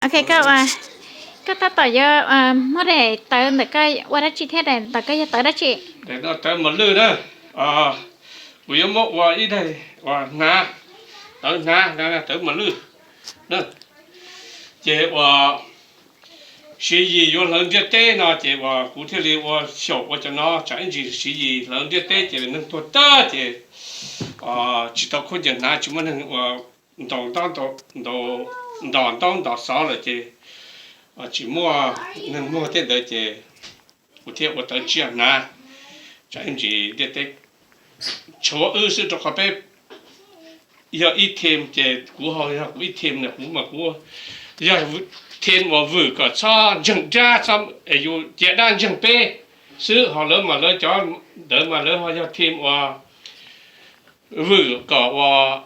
Ok, koj ua, koj tab tom yuav muab daim tawv ntawm koj ua dab tsi thiab daim ntawm koj yog tawv dab tsi? Daim no tawv mos lwj na. Kuv yuav muab ua ib daim ua hnav, tawv hnav, tawv mos lwj na. Ces uas Siv Yis yuav hlawv ntiaj teb no ces uas kuv thiaj li ua xyaum ua cov no, tsam ib ntsis Siv Yis hlawv ntiaj teb ces neeg tuag tag ces tsis tau khaub ncaws hnav, tsis muaj neeg ua ntaus ntaub ntaus, ntaus ntaub ntaus xov lawm ces tsis muaj neeg muag tej ntawd ces kuv thiaj ua tawv tsiaj hnav, tsam ib ntsis ntiaj teb tshuav wb xwb, rau qhov peb yog ib team ces kuv ho yog kuv ib team na, kuv mas kuv yog team uas vwm kom txhob ntseeg dab, txhob, yus cia dab ntseeg peb xwb, ho lawv mas lawv cov ntawd mas lawv ho yog team uas vwm kom uas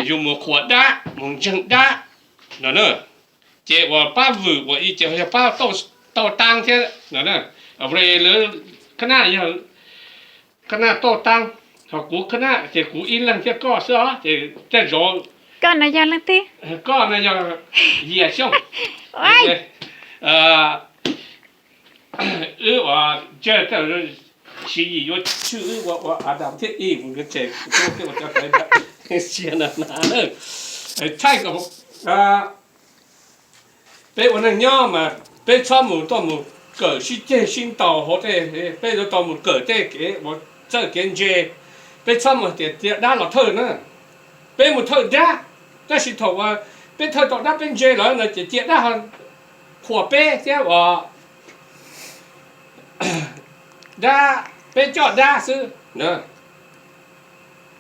yus mus qhuas dab mus ntseeg dab no na. Ces uas pab vwm uas ib ces yog pab Tauj Taab thiab no na. Lawv khab naj yog khab naj Tauj Taab, ho kuv khab naj ces kuv ib leeg thiab koj xwb os, ces tej zaum koj no yog leej twg? Koj no yog Yias Xyooj. Wb uas ntsawj, Siv Yis yuav tswj wb ua Adam thiab Eve, ces kuv thiaj ua cov tawv tsiaj no na. Thaij kom peb ua neeg nyob mas peb txhob mus tuaj mus kawm sib ceg sib ntaus hauv tej, peb yuav tau mus kawm tej kev uas txawj kev ntse. Peb txhob mus tias cia dab los thawj na. Peb mus thawj dab, tab sis thaum uas peb thawj tau dab peb ntse lawm no ces cia dab qhuas peb thiab uas dab, peb coj dab xwb.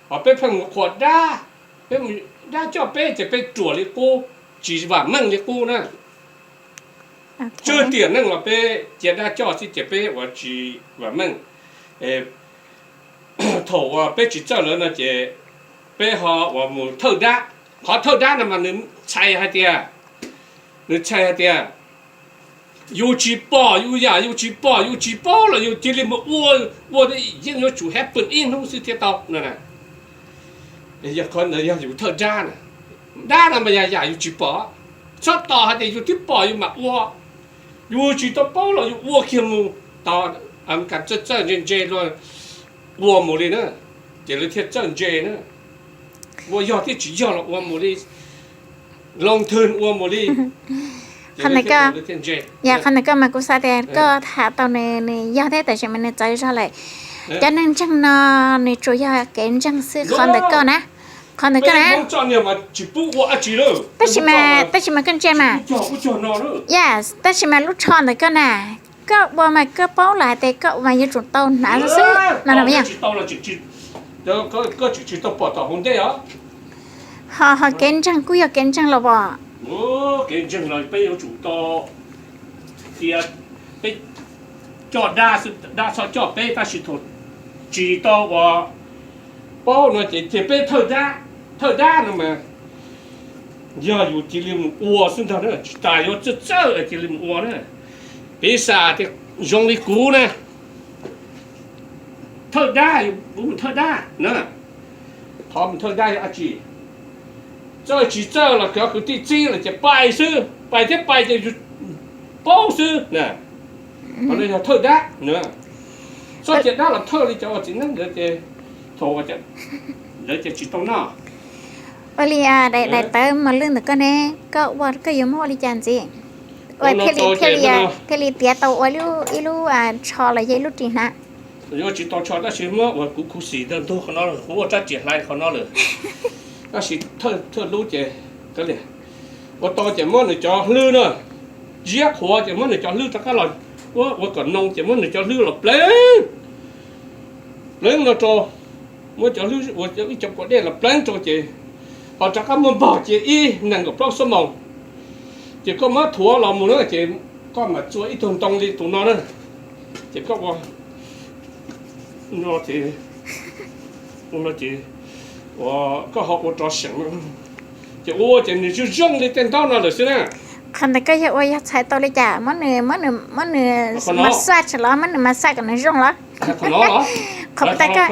Ho peb pheej mus qhuas dab, peb mus, dab coj peb ces peb ruam li qub, tsis vam meej li qub na. Tswj tiam neej los peb cia dab coj xwb ces peb ua tsis vam meej. Thaum uas peb tsis txawj lawm no ces peb ho uas mus thawj dab. Qhov thawj dab no mas nws txhais hais tias, nws txhais hais tias yus tsis pom, yus yam yus tsis pom, yus tsis paub los yus cia li mus ua, ua yeej yuav tsum happen ib hnub xwb thiaj tau no na. Yog qhov ntawd yog yus thawj dab na. Dab no mas yog yam yus tsis pom, txhob tos hais tias yus twb pom yus mam ua. Yus tsis tau paub los yus ua kiag mus, tos kam txawj txawj ntse ntse luag ua mus li na, ces lawv thiaj txawj ntse na. Ua yog thiab tsis yog los ua mus li, loo thwg ua mus li. Qhov ntawd koj, yog qhov ntawd koj mas kuv xav tias koj tham tau nws, nws yog thiab, tab sis mas nws txawv zog lawm. Cov neeg ntseeg no nws tsuas yog kev ntseeg xwb, qhov ntawd koj na, qhov ntawd koj na. Tab sis mas, tab sis mas koj ntse mas, yes, tab sis mas lub tsho ntawd koj na, koj ua mas koj paub lawm hais tias koj ua mas yuav tsum tau hnav xwb no no yog. Ho, ho kev ntseeg kuj yog kev ntseeg los as. Kev ntseeg los peb yuav tsum tau cia, peb coj dab xwb, dab txhob coj peb, tab sis thaum tsis tau uas paub no ces cia peb thawj dab. Thawj dab no mas yog yus cia li mus ua xwb ntag na, tsis tas yuav txawj txawj cia li mus ua na. Piv xam tias zoo li kuv na, thawj dab, kuv mus thawj dab na, qhov mus thawj dab yog dab tsi? Txawj tsis txawj los cov kwv tij txib los ces pais xwb, pais thiab pais ces yus paub xwb na. Qhov no yog thawj dab na. Txhob cia dab los thawj li cov uas txiv neeb ntawd ces thaum lawv ces tsis tau noj. Ua li daim tawv mos lwj ntawm koj ne, koj ua koj yuav muab ua li cas ntxiv? Ua thiaj li, thiaj li tiav tau ua ib lub tsho los yog ib lub ris hnav? Yuav tsis tau tsho tab sis muab ua kuv khuv xim ntawd ntug qhov no, kuv ua rab riam hlais qhov no lawm. Tab sis thawj lub ces ua tau ces muab nws cov hlwb na, ziab qhuav ces muab nws cov hlwb rov qab los, ua kom noo ces muab nws cov hlwb los pleev, pleev no rau, muab cov hlwb ua ib cov kua dej los pleev rau ces ho rov qab muab npog cia ib nees nkaum plaub xuab moos. Ces koj muab thuav los mus na ces koj mam txua ib tug ntoo li tus no na. Ces koj ua no ces, koj ho ua rau seem, ces ua ces nws zoo zoo li tej ntaub no lawm xwb na. Qhov ntawd koj yog ua yog txhais tau li cas? Muab nws, muab nws massage los, muab nws massage kom nws zoo los? Qhov ntawd koj,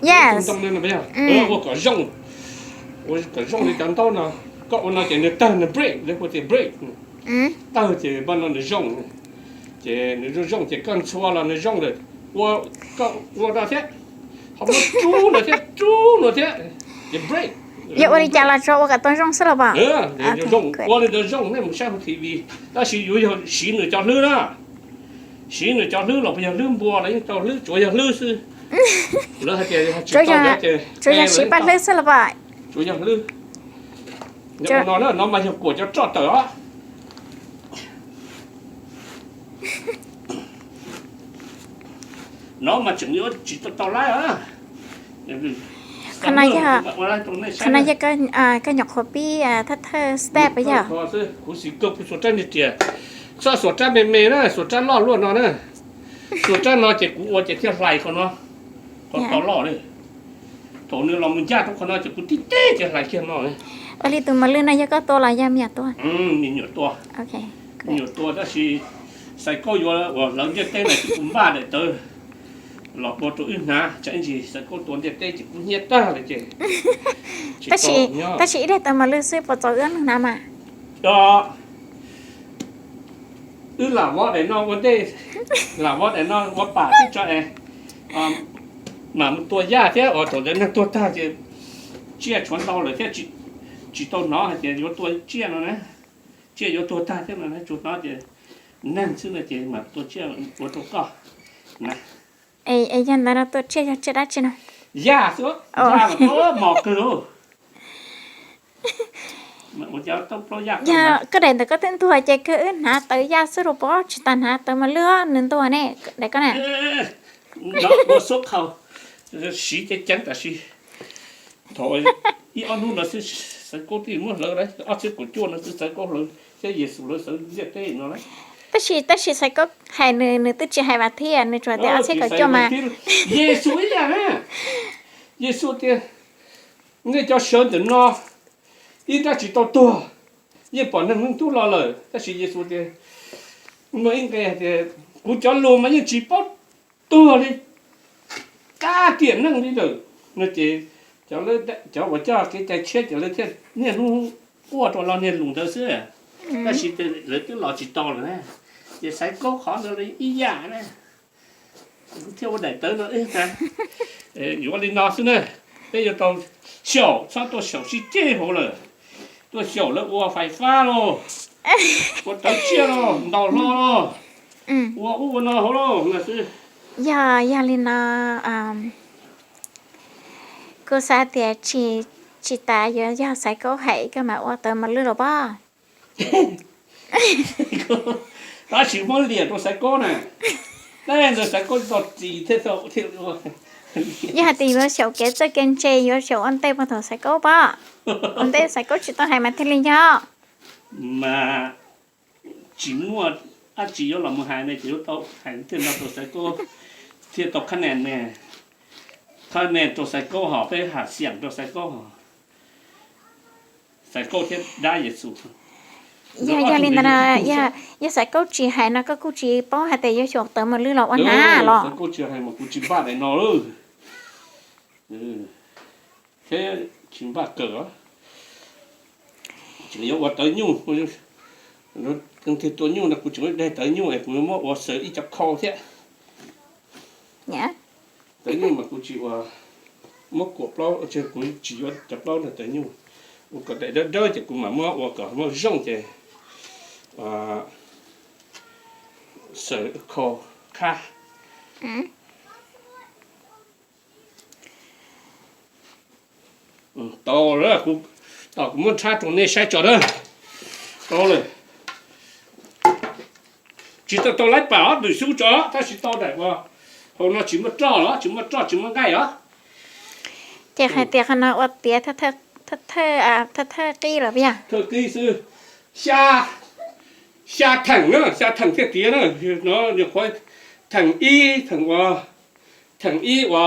yes, ua kom zoo, ua kom zoo li cov ntaub no. Koj ua no ces nws tawg, nws break, lawv hu tias break. Tawg ces npaj no nws zoo, ces nws zoo zoo ces koj ntxhua los nws zoo lawm. Ua, koj ua no thiab, ho muab rub no thiab, rub no thiab, ces break. Yog ua li cas los tsuas ua kom tau zoo xwb los pom? Zoo, ua li ntawd zoo, nej mus saib hauv T V. Tab sis yuav yog siv nws cov hlwb na. Siv nws cov hlwb los puas yog hlwb npua los yeej tau, hlwb tsuav yog hlwb xwb. Lawv hais tias tsis tau lawv ces tsuas yog siv paj hlwb xwb los pom. Tsuas yog hlwb. Ua no na, no mas yog kuam cov roj tawm os. No mas tseem yuav tsis tau tau laib. Qhov no yog, qhov no yog koj nyuam qhuav pib thawj thawj step yog? Kuv xim kawg kuv xuas rab niag riam, txhob xuas rab me me na, xuas rab loj luaj no na. Xuas rab no ces kuv ua ces thiaj hlais qhov no, qhov to loj li. Thaum nws los mus ncaj rau qhov no ces kuv tib teb ces hlais kiag no. Ua li tus mos lwj no yog koj tua los yog me nyuam tua? Me nyuam tua. Me nyuam tua tab sis Xaiv Kaub yuav uas hlawv ntiaj teb no ces kuv npaj daim tawv los tua rau wb hnav, tsam ib ntsis Xaiv Kaub tua ntiaj teb ces kub hnyiab tag lawm ces. Tab sis ib daim tawv mos lwj xwb puas txaus wb hnav mas? Wb lam vov daim no ua ntej, lam vov daim no ua pam xwb tso es mam mus tua yaj thiab, uas thaum ntawd neeg tuag tag ces tsiaj tshuav ntau lawm thiab, tsis tau hnov hais tias yuav tua tsiaj no na. Tsiaj yuav tuag tag thiab no na, tsuas hnov tias neeg xwb no ces mam tua tsiaj ua rau koj na. Es yog ntawd no tua tsiaj yog tsiaj dab tsi no? Yaj xwb, yaj mas mos kawg. Yog koj daim ntawd koj twb ntuag ces kawg wb hnav tawv yaj xwb rau pob, tsis tas hnav tawv mos lwj nws ntuag ne, daim koj na. Ua xub qhau, siv ceev ceev tam sim. Thaum ib ob hnub no xwb Xaiv Kaub twb muab hlawv lawm, ob txhiab kaum cuaj no twb Xaiv Kaub hlawv thiab Yexus hlawv xwb ntiaj teb no lawm. Tab sis, tab sis Xaiv Kaub hais nws, nws twb tsis hais Vam Thiab, nws tsuas tias ob txhiab kaum cuaj mas. Yexus ib yam na, Yexus tias nej cov sawv ntawm no ib nrab tsis tau tuag, yeej pom neeg ntub los lawm. Tab sis Yexus tias, muaj ib nqe hais tias kuv cov lus mas yeej tsis paub tuag li, kab tiam neej li lawm no ces cov uas coj kev cai tshiab ces lawv thiaj niaj hnub quaj rau lo niag lus ntawd xwb. Tab sis lawv twb los tsis tau lawm na, ces Xaiv Kaub qhov ntawd ib yam na. Kuv thiaj ua daim tawv no, yuav li no xwb na. Peb yuav tau xyaum, txhob tuaj xyaum sib ceg hauv lawm. Tuaj xyaum lawv ua fais fab los, ua tawv tsiaj los, ntaus hlo los, ua ub ua no hauv los no xwb. Yog, yog li no, kuv xav tias tsis, tsis tas yuav yog Xaiv Kaub hais koj mam ua tawv mos lwj los pob. Tab sis muab liam rau Xaiv Kaub na, tej ntawd Xaiv Kaub tsis tau txis thiab. Yog hais tias yuav xyaum kev txawj kev ntse, yuav xyaum ua ntej puag thaum Xaiv Kaub pob, ua ntej Xaiv Kaub tsis tau hais mas thiaj li yog. Mas tsis muaj dab tsi yuav los mus hais ne, ces yuav tau hais thiaj no rau Xaiv Kaub, thiaj tau qhab nen, qhab nen rau Xaiv Kaub hos peb hais xiam rau Xaiv Kaub hos, Xaiv Kaub thiab dab Yexus. Yog, yog li ntawd, yog Xaiv Kaub tsis hais no koj kuj tsis paub hais tias yuav xyaum tawv mos lwj los ua hnav los. Xaiv Kaub tsis hais mas kuv tsis npaj daim no lawm. Thiab tsis npaj kawg, tseem yuav ua tawv nyuj. Leej twg tua nyuj no kuv tseem muab daig tawv nyuj es kuv yuav muab ua xaws ib co khau thiab. Tawv nyuj mas kuv tsis ua, muab kuam plaub, kuv tsis yuav cov plaub no tawv nyuj. Ua kom daim dawb dawb ces kuv mam muab ua kom muaj zoo ces xaws khau khab. Tau lawm, kuv, tau kuv muab nrhab rau nej saib tso na. Tau lawm. Tsis tau tau laib pam os, ntws xyub tso, tab sis tau daim ua, hauv no tsis muaj roj los, tsis muaj roj tsis muaj nqaij os. Ces hais tias qhov no ua tiav thawj thawj qib los puas yog? Thawj qib xwb. Xya, xya theem na, xya theem thiaj tiav na. No nyuam qhuav theem ib, theem ua, theem ib ua,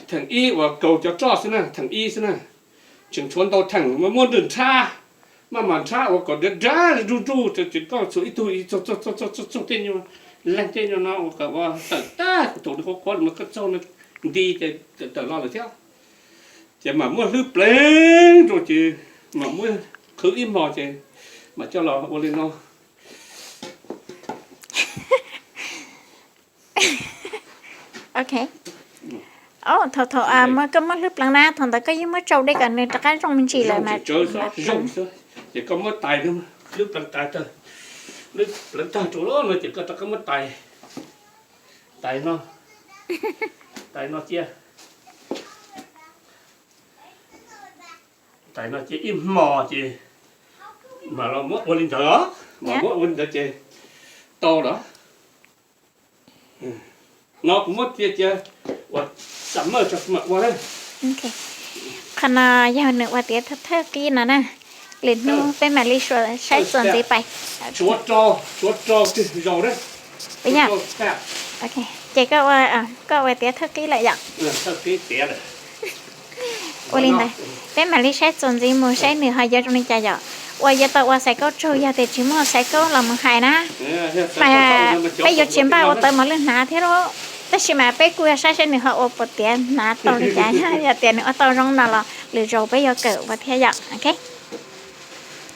theem ib uas kaus cov roj xwb na, theem ib xwb na. Tseem tshuav ntau theem mas muab nrog nrhab, maj mam nrhab ua kom dav dav nruj nruj, ces koj txhuam ib tug txog txog txog txog tej nyuag leeg tej nyuag no ua kom ua tawm tag thaum nws qhuav qhuav los mas koj txog nti ces tawm los lawm thiab. Ces mam muab hlwb pleev rau ces mam muab qhwv ib hmo ces mam coj los ua li no. Ok. Thaum thaum koj muab hlwb pleev na, thaum ntawd koj yeej muab tsau dej kom nws rov qab zoo me ntsis lawm mas. Ces koj muab tais, hlwb pleev tais tag, hlwb pleev tag rau no ces koj rov qab muab tais, tais no, tais no cia, tais no cia ib hmo ces mam los muab ua li ntawd, mam muab ua li ntawd ces tau lawm. No kuv muab cia cia ua xam maj tso mam ua na. Qhov no yog nws ua tiav thawj qib no na. Lwm hnub peb mam li saib txuas ntxiv pais. Tshuav rau twg zaus na. Ces koj ua tiav thawj qib lawm yom? Ua li ntawd, peb mam li saib txuas ntxiv mus saib nws ho yuav zoo li cas yom. Uas yuav tau ua xaiv kaub tsaug, yog tias tsis muaj xaiv kaub los mus hais na. Mas peb yuav tsis npaj ua tawv mos lwj hnav thiab lauj. Tab sis mas peb kuj yuav saib saib nws ho ua puas tiav hnav tau li cas, yog tias nws ua tau zoo no los lwm zaus peb yuav kawm ua thiab yom. Ok.